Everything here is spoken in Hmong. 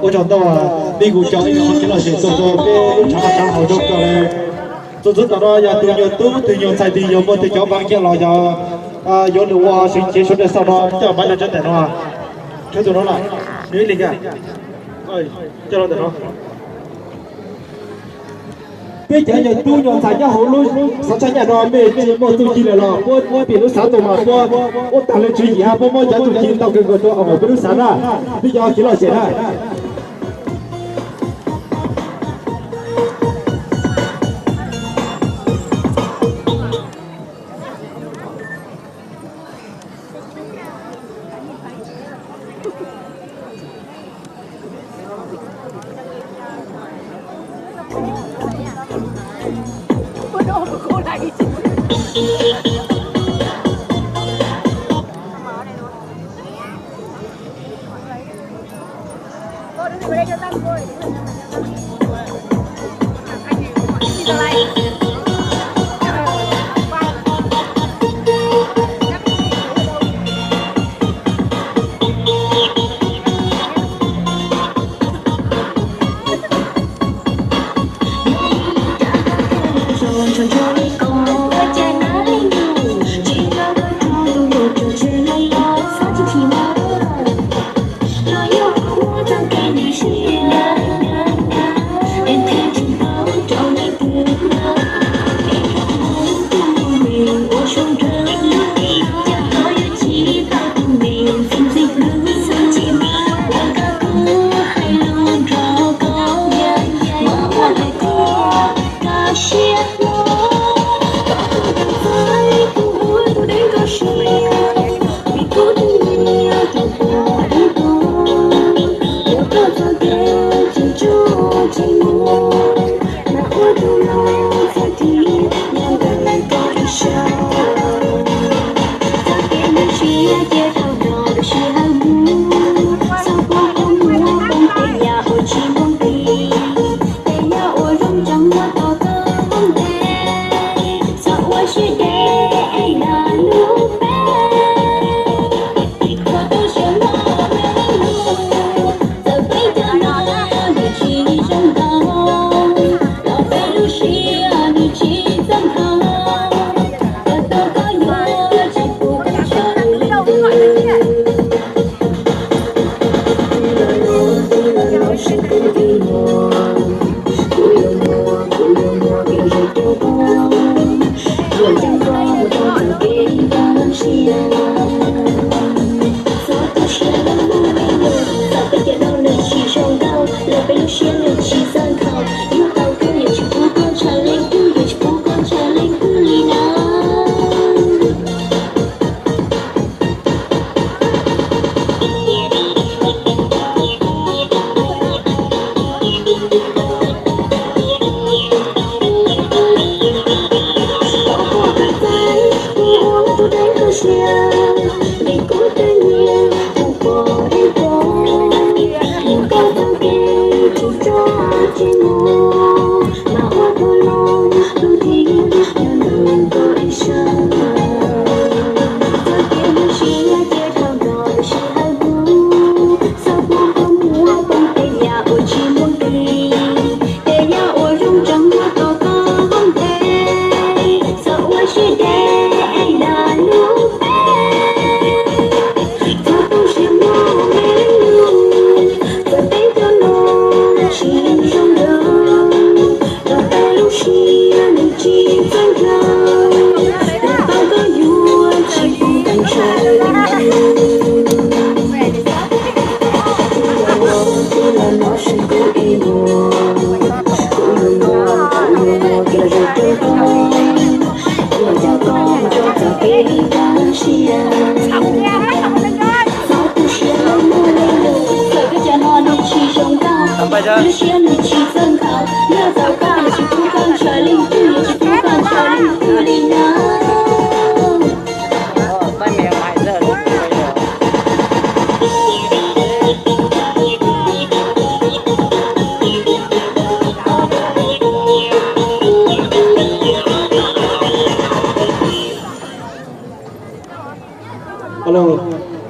Ua tsaug ntau, peb kuj coj ib qho kev lom zem tuaj rau peb lub tshav qab tshav hauv zoo kawg li. Txuas ntxiv tom no yog tus nyuag tub tus nyuag ntxhais twg yog muaj tej cov npav kiag los yog yuav nws ua seev cev sawv daws xauj no coj npav los rau ntawm no. Tshuav tus no lawm, nws ib leeg kiag, coj los ntawm no. Peb cov nyuag tub nyuag ntxhais nyob hauv lub xov tshav nyaj no mej tsis muaj txuj ci lawm los puab muab pem lub xav tuaj mas puab muab tag lawv tswv yim hab puab muab cov txuj ci ntau kawg nkaus rau peb lub xav na. Peb cov kev lom zem na. Alo,